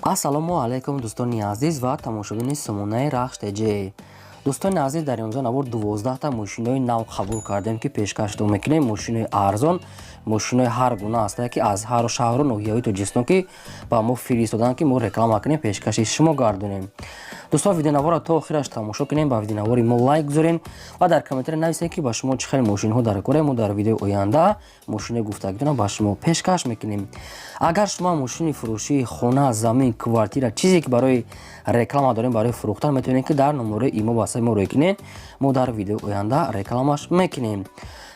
Ассалому алайкум, дӯстони азиз ва тамошобини сомонаи Рахш ТЖ. Дӯстони азиз, дар имрӯза навор 12та мошинои нав қабул кардем, ки пешкаштон мекунем. Мошинои арзон, мошинои ҳар гуна ҳастае, ки аз ҳару шаҳру ноҳияҳои Тоҷикистон, ки ба мо фиристоданд, ки мо реклама кунем, пешкаши шумо гардонем. Дӯстон, видеонаворро то охираш тамошо кунем, ба видеонавори мо лайк гузорем ва дар комментария нависем, ки ба шумо чӣ хел мошинҳо дар кора. Мо дар видеои оянда мошинои гуфтагитонро ба шумо пешкаш мекунем. Агар шумо мошини фурӯшии хона, замин, квартира, чизе ки барои реклама дорем, барои фурӯхтан, метавонед, ки дар номерои имо васаи мо рӯй кунед. Мо дар видеои оянда рекламаш мекунем.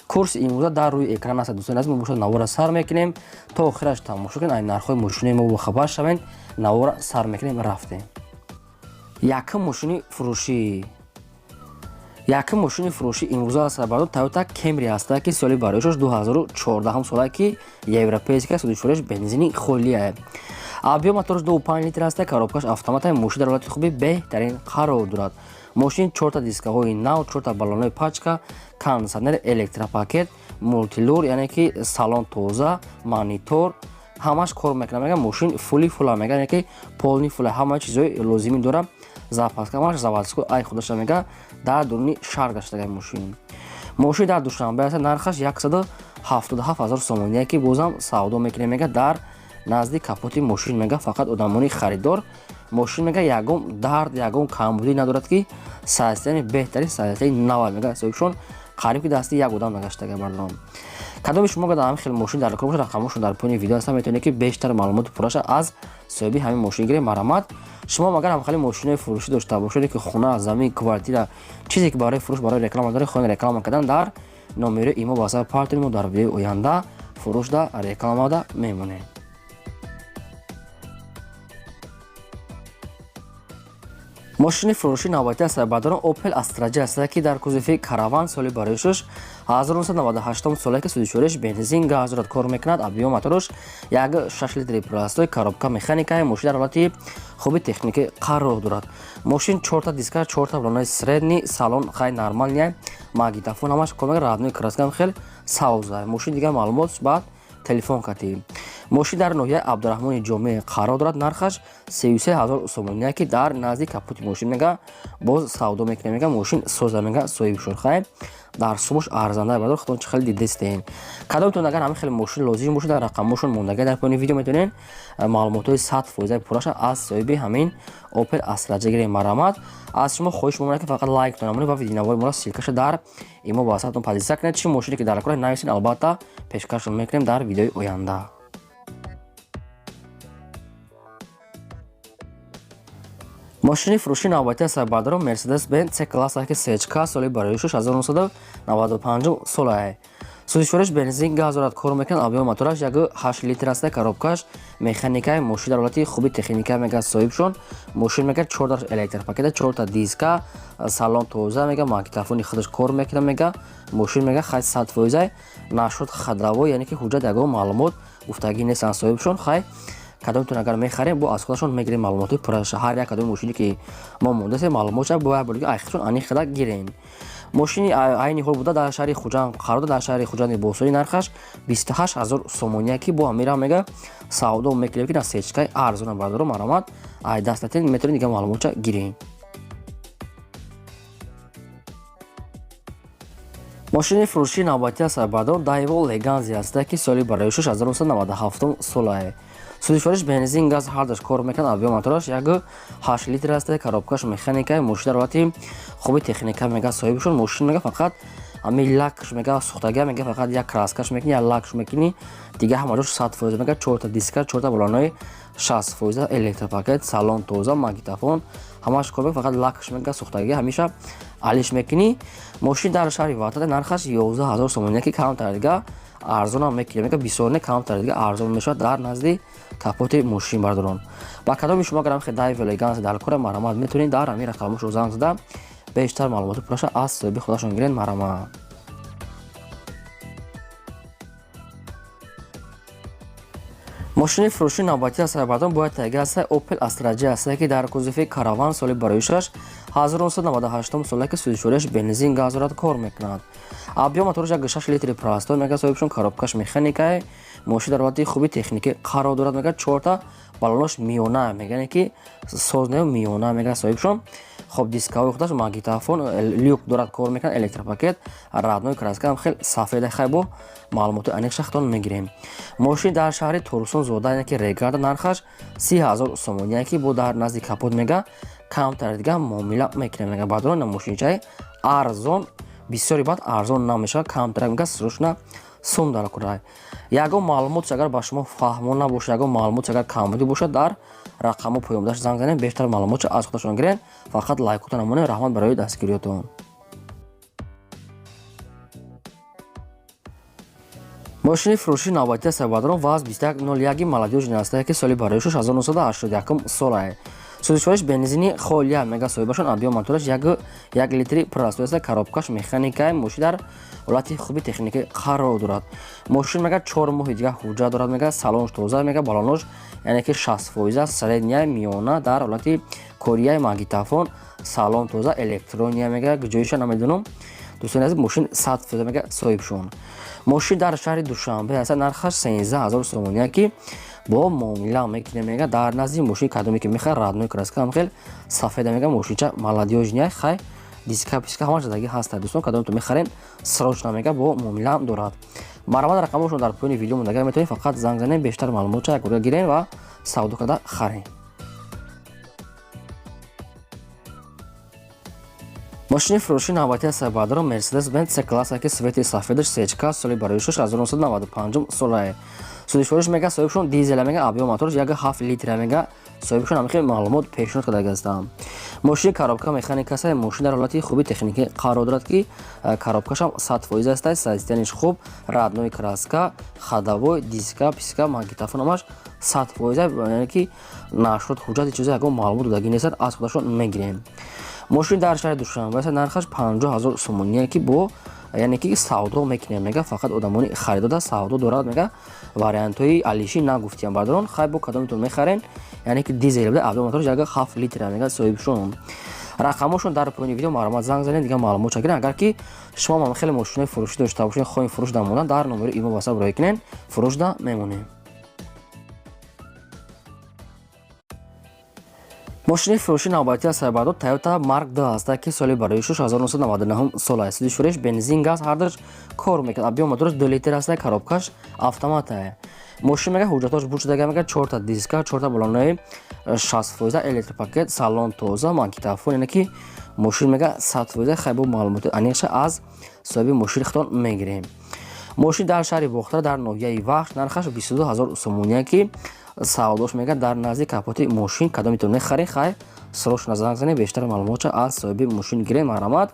Курси имрӯза дар рӯи экран аст. Дӯстони азиз, мо бошад навора сар мекунем, то охираш тамошо кунед, ай нархҳои мошинои мо бохабар шавед. Навора сар мекунем, рафтем. Якум мошини фурӯшӣ, якум мошини фурӯшӣ имрӯза аст, бардор, Toyota Camry ҳаста, ки соли бароишаш 2014 сола, ки европейская, сӯзишвориш бензини холия. Объём мотораш 2,5 литр аста, коробкаш автомата. Мошин дар ҳолати хуби беҳтарин қарор дорад. Мошин чорта дискаҳои нав, чорта баллонҳои пачка, кондитсионер, электропакет, мультируль, яъне ки салон тоза, монитор ҳамаш кор мекунад. Мега, мошин фулли фула, мега, яъне ки полный фула, ҳама чизҳои лозимӣ дорад, запаска ҳамаш заводской, ай худаша. Мега, дар дуруни шаҳр гаштага мошин. Мошин дар Душанбе аст, нархаш 177 000 сомоние, ки бозам савдо мекунем. Мега, дар назди капоти мошин, мега, фақат одамони харидор. Мошин, мега, ягон дард, ягон камбудӣ надорад, ки состояние беҳтарин, состояние нава. Мега, соҳибшон қариб ки дасти як одам нагаштага. Бардорам, кадоми шумо дар ҳамин хел мошин дар кор бошад, рақамошон дар поёни видео ҳаста, метавонед, ки бештар маълумоти пурраша аз соҳиби ҳамин мошин гиред. Марҳамат, шумо агар ҳамхели мошинои фурӯшӣ дошта бошед, ки хона, замин, квартира, чизе ки барои фурӯш, барои реклама доред, хоҳед реклама кардан, дар номерои имо васаи партони мо дар видеои оянда фурӯшда, рекламада мемонем. Мошини фурӯши навбатӣ аст, бардорон, Opel Astra J аст, ки дар кузови Караван, соли бароишаш 1998 соле, ки сӯзишвориш бензин, газ дорад, кор мекунад. Объём мотораш 1,6 литри простой, коробка механика. Мошин дар ҳолати хуби техникӣ қарор дорад. Мошин чорта диска, чорта баллонаи средний, салон хай нормальный, магнитофон ҳамаш кор мекунад, родной краскам хел савза мошин. Дигар маълумот баъд телефон кардем. Мошин дар ноҳияи Абдураҳмони Ҷомеъ қарор дорад, нархаш 33 000 сомония, ки дар назди капоти мошин, мега, боз савдо мекунем. Мега, мошин соза, мега, соҳибшон хай дар сумуш арзанда. Бардор, худтон чӣ хеле дидестен. Кадомтон агар ҳамин хеле мошин лозим бошад, дар рақамошон мондага дар поёни видео, метавонед маълумотҳои 100 фоизаи пурраша аз соҳиби ҳамин Opel Astra J гирем. Марҳамат, аз шумо хоҳиш мемонад, ки фақат лайктон намонед ва видеонавори моро ссылкаша дар имо васатон поделиться кунед. Чӣ мошине ки дар кора, нависед, албатта пешкашон мекунем дар видеои оянда. Мошини фурӯши навбатӣ аст, бардорон, Mercedes Benz C класса, ки сечка, соли бароишаш 1995 солае, сӯзишвориш бензин, газ дорад, кор мекунад. Объёми мотораш 1,8 литр аст, коробкаш механикаи. Мошин дар ҳолати хуби техника, мега, соҳибшон. Мошин, мега, чорта электропакета, чорта диска, салон тоза, мега, магнитофони худаш кор мекунад. Мега, мошин, мега, хай 100 фоиза нашуд ходовой, яъне ки ҳуҷҷат ягон маълумот гуфтагӣ нестанд соҳибшон. Хай, кадомтон агар мехарем, бо аз худашон мегирем маълумотҳои пурраша. Ҳар як кадоми мошине ки мо мондасем, маълумотша бояд боли айхшон аниқ карда гирем. Мошини айни ҳол буда дар шаҳри Хуҷанд қарор дорад, дар шаҳри Хуҷанди бостонӣ, нархаш 28 000 сомония, ки бо ҳамира, мега, савдо мекунем, ки дар сечкаи арзона. Бардоро, марҳамат, ай дастатен метавонед дигар маълумотша гирем. Мошини фурӯшии навбатӣ аст, бардор, Daewoo Leganza аст, ки соли бароишаш 1997 солае, сӯзишвориш бензин, газ ҳардаш кор мекунад. Объём мотораш 1,8 литр аст, коробкаш механика. Мошин дар ҳолати хуби техника, мега, соҳибшон. Мошин, мега, фақат ҳами лакш, мега, сӯхтага, мега, фақат як краскаш мекунӣ, як лакш мекунӣ, дига ҳама ҷош 100%. Мега, чорта диска, чорта баллонои 60%, электропакет, салон тоза, магнитофон ҳамаш кор мекунад, фақат лакш, мега, сӯхтагӣ ҳамеша алиш мекунӣ. Мошин дар шаҳри Ваҳдат, нархаш 11 000 сомония, ки камтар дига арзонам мекунем. Мега, бисёр не, камтар дига арзон мешавад дар назди капоти мошин. Бардорон, ба кадоми шумо агар ҳам Daewoo Leganza дар кора, марҳамат, метавонед дар ҳамин рақамошро занг зада, бештар маълумоти пурраша аз соҳиби худашон гиред. Марҳамат. Мошини фурӯши навбатӣ аст, бардон, бояд тайга аст, Opel Astra J аст, ки дар кузови Караван, соли бароишаш 1998 сола, ки сӯзишвориаш бензин, газ дорад, кор мекунад. Объём мотораш 1,6 литри простой, мега, соҳибшон, коробкаш механикае. Мошин дар ҳолати хуби техникӣ қарор дорад. Мега, чорта Балонош миёна мегӯяне ки соз не, миёна мегӯяд соҳибшон. Хоб, дискаҳои худаш, магнитофон, люк дорад, кор мекунад, электропакет, родной краска ҳам хел сафеда. Хайбо маълумоти аниқ шахтон мегирем. Мошин дар шаҳри Турсун зода, яъне ки Регарда, нархаш 30 000 сомонӣ, ки бо дар назди капот мега камтар дига муомила мекунем мега. Баъдон мошинчаи арзон бисёри баъд арзон намешавад, камтар мега, срочно сум дар курай. Ягон маълумотш агар ба шумо фаҳмо набошад, ягон маълумотш агар камбудӣ бошад, дар рақамҳо поёмдаш занг занем, бештар маълумотшо аз худашон гирем. Фақат лайкотон намонем. Раҳмат барои дастгириётон. Мошини фурӯшии навбатии сабадрон ВАЗ 2101 молодёжный ҳастае, ки соли барои 1981 солае. Сӯзишвориш бензини холия мега соҳибашон. Объём мотораш 1,1 литри простой аст, коробкаш механикае. Мошин дар ҳолати хуби техникӣ қарор дорад. Мошин мега 4 моҳи дига ҳуҷҷат дорад мега, салонш тоза мега, балонош яъне ки 60%, средняя, миёна, дар ҳолати корияи, магнитофон, салон тоза, электрония мега, ҷоиша намедонам. Дӯстони азиз, мошин 100% мега соҳибшон. Мошин дар шаҳри Душанбе аст, нархаш 13 000 сомонӣ, ки бо муомила мекунем мега. Дар назди мошин кадоме ки мехоҳад, родной краска ҳам хел сафеда мега, мошинча молодёжный, хай диска писка ҳамаш задаги ҳаста. Дӯстон, кадомето мехарен, срочно мега, бо муомила дорад. Марҳамат, рақамҳошон дар поёни видео мондага, метавонед фақат занг занем, бештар маълумотча якбора гирем ва савдо карда харем. Мошини фурӯшии навбатии сабадро Мерседес Бенц С класса, ки цвети сафедаш, сечка, соли барои 1995 солае. Сӯзишвориш мега соҳибшон дизела мега, объём мотораш 1,7 литра мега соҳибшон, ҳамихел маълумот пешниҳод карда ҳастанд. Мошини коробка механика аст. Мошин дар ҳолати хуби техникӣ қарор дорад, ки коробкашам 100% аст, состояниш хуб, родной краска, ходовой, диска писка, магнитофон ҳамаш 100%, яъне ки нашрот, ҳуҷҷати чизе ягон маълумот додагӣ нестад, аз худашон мегирем. Мошин дар шаҳри Душанбе аст, нархаш 50 000 сомоние, ки бо яъне ки савдо мекунем мега. Фақат одамони харидода савдо дорад мега, вариантҳои алишӣ нагуфтиям бардорон. Хай, бо кадомитон мехарен, яъне ки дизел буда, объём мотораш 1,7 литра мега соҳибшон. Рақамҳошон дар поёни видео, марҳамат, занг занед, дигар маълумотша гирен. Агар ки шумо ҳам хеле мошинои фурӯшӣ дошта бошед, хоҳем фурӯш дамондан, дар номери имо васап роҳӣ кунед, фурӯшда мемонем. Мошини фурӯшии навбатии сайбардор Toyota Mark II ҳаста, ки соли барои 1999 сол аст. Сӯзишвориш бензин, газ ҳардуш кор мекунад. Объём мотораш 2 литр аста, коробкаш автоматае. Мошин мега ҳуҷҷатҳош буд шудага мега, чорта диска, чорта балонои 60%, электропакет, салон тоза, магнитофон, яъне ки мошин мега 100%. Хайбо маълумоти аниқша аз соҳиби мошини худтон мегирем. Мошин дар шаҳри Бохтар, дар ноҳияи Вахш, нархаш 22 000 сомоние, ки савдош мега дар назди капоти мошин. Кадомитон мехаред, хай срочно занг занед, бештар маълумотша аз соҳиби мошин гирем. Марҳамат,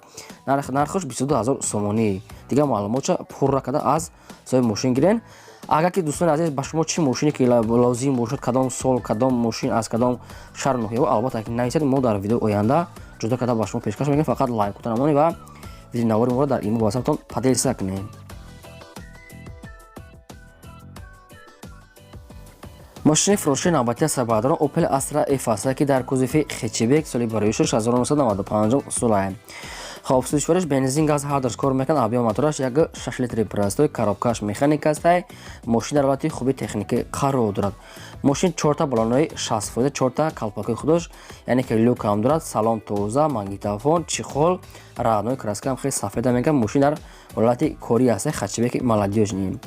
нархаш 22 000 сомонӣ, дигар маълумотша пурра карда аз соҳиби мошин гирен. Агар ки, дӯстони азиз, ба шумо чӣ мошине ки лозим бошад, кадом сол, кадом мошин, аз кадом шаҳру ноҳияҳо, албатта ки нависед, мо дар видеои оянда ҷудо карда ба шумо пешкаш мекунем. Фақат лайкота намонед ва видеонавори моро дар имо васаптон поделиться кунед. Мошини фурӯшии навбатии сабадарон Opel Astra F аст, ки дар кузови хэтчбек, соли барои 1995 солае. Хоб, сӯзишвориш бензин, газ ҳардуш кор мекунад. Объём мотораш 1,6 литри простой, коробкаш механика астай. Мошин дар ҳолати хуби техникӣ қарор дорад. Мошин чорта балонои 60%, чорта калпакои худош, яъне ки люк ҳам дорад, салон тоза, магнитофон, чехол, родной краска ҳам хеле сафеда мегам. Мошин дар ҳолати корӣ аст, хэтчбеки молодёжный.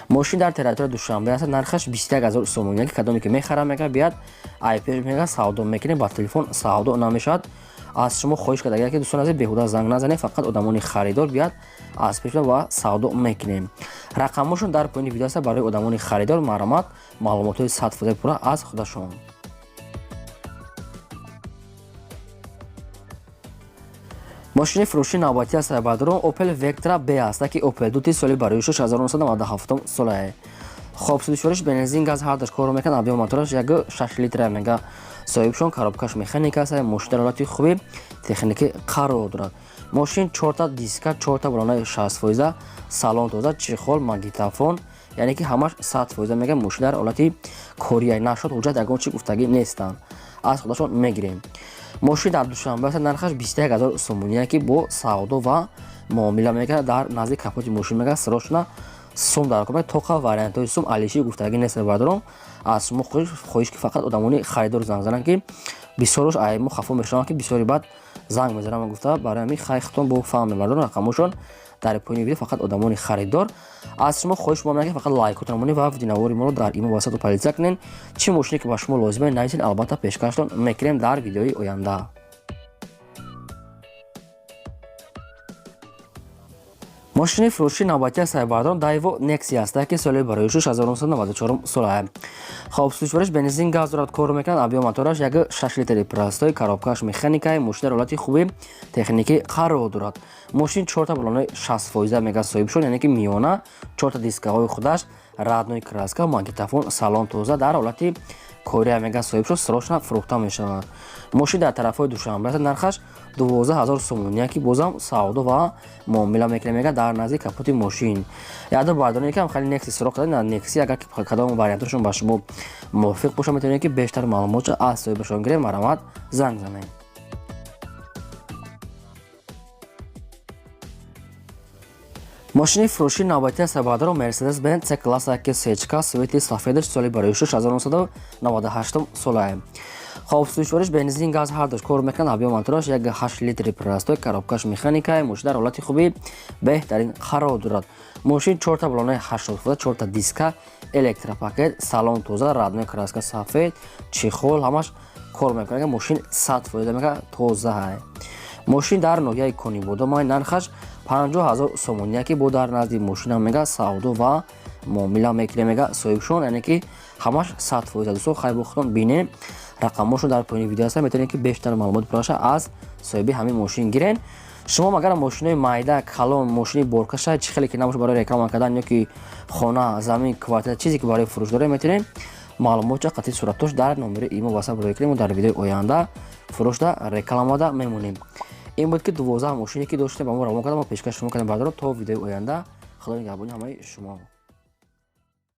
Мошин дар территорияи Душанбе аст, нархаш 21 000 сомонӣ, ки кадоме ки мехарад, мега бият айпеш мега, савдо мекунем, ба телефон савдо намешавад. Аз шумо хоҳиш кард, агар ки, дӯстон азиз, беҳуда занг назанед, фақат одамони харидор бият аз пеш ва савдо мекунем. Рақамҳошон дар поёни видео аст. Барои одамони харидор, марҳамат, маълумотҳои 100% пурра аз худашон. Мошини фурӯшии навбатии сайбадрон Opel Vectra B аст, ки Opel Duty, соли барои 1997 солае. Хоб, сӯзишвориш бензин, газ ҳардуш кор мекунад. Объём мотораш 1,6 литра мега соҳибшон, коробкаш механика аст. Мошин дар ҳолати хуби техникӣ қарор дорад. Мошин чорта диска, чорта балонаи 60%, салон тоза, чехол, магнитофон, яъне ки ҳамаш 100% мега. Мошин дар ҳолати кория, нашод, ҳуҷҷат ягон чи гуфтагӣ нестанд, аз худашон мегирем. Мошин дар Душанбе аст, нархаш 21 000 сомоние, ки бо савдо ва муомила мекунад. Дар назди капоти мошин мега срочно. Сум дар кор тоқа вариантҳои сум алиши гуфтагӣ нест, бародарон. Аз шумо хоҳиш, ки фақат одамони харидор занг зананд, ки бисёрош ай мо хафо мешаванд, ки бисёри баъд занг мезанам гуфта. Барои ҳамин хай худтон бо фаҳм мебардорам, рақамошон дар поёни видео. Фақат одамони харидор, аз шумо хоҳиш мо, ки фақат лайкотон монед ва видеонавори моро дар имо васату полиция кунед. Чӣ мошине ки ба шумо лозима, нависед, албатта пешкаштон мекунем дар видеои оянда. Мошини фурӯши навбатӣ аст, бародарон, Дайво Некси аст, ки соли барои 1994 сола. Хоб, сӯзишвориш бензин, газ дорад, кор мекунад. Объём мотораш 1,6 литри простой, коробкаш механикаи. Мошин дар ҳолати хуби техникӣ қарор дорад. Мошин чорта баллонои 60% мега соҳиб шуд, яъне ки миёна, чорта дискаҳои худаш, родной краска, магнитофон, салон тоза, дар ҳолати кория мега соҳиб шуд, срочно фурӯхта мешавад. Мошин дар тарафҳои Душанбе аст, нархаш 12 000 сомонӣ, ки бозам савдо ва муомила мекунем, мега дар назди капоти мошин. Яъду бардороне ки ҳам хеле Некси суроғ карданд, Некси, агар кадом вариантошон ба шумо мувофиқ бошад, метавонед ки бештар маълумотро аз соҳибашон гирем, марҳамат, занг занед. Мошини фурӯши навбатӣ аст, бародаро, Мерседес Бенз С класса, ки сечка, цвети сафедаш, соли барои 1998 солае. Хоб, сӯзишвориш бензин, газ ҳардуш кор мекунад. Объём мотораш 1,8 литри простой, коробкаш механикае. Мошин дар ҳолати хуби беҳтарин қарор дорад. Мошин чорта баллонаи 80%, чорта диска, электропакет, салон тоза, родной краска сафед, чехол, ҳамаш кор мекунад. Мошин 100% мека тоза. Мошин дар ноҳияи Конибодом, нархаш 50 000 сомонӣ, ки бо дар назди мошинам мега савдо ва муомила мекунем, мега соҳибшон, яъне ки ҳамаш 100%. Дӯстон, хайр, бо худтон бинем, рақамҳошон дар поёни видео ҳастанд, метавонед ки бештар маълумот пураша аз соҳиби ҳамин мошин гирен. Шумо агар мошинои майда, калон, мошини боркаша, чӣ хеле ки набошад, барои реклама кардан ё ки хона, замин, квартира, чизе ки барои фурӯш дорем, метавонем маълумотча қатъи суратош дар номери имо васап рӯй кунем, дар видеои оянда фурӯшда рекламада мемонем. Ин буд ки 12 мошине ки доштем, ба мо равон кардам, мо пешкаш шумо кардем. Бардоро, то видеои оянда, Худо нигаҳбони ҳамаи шумо.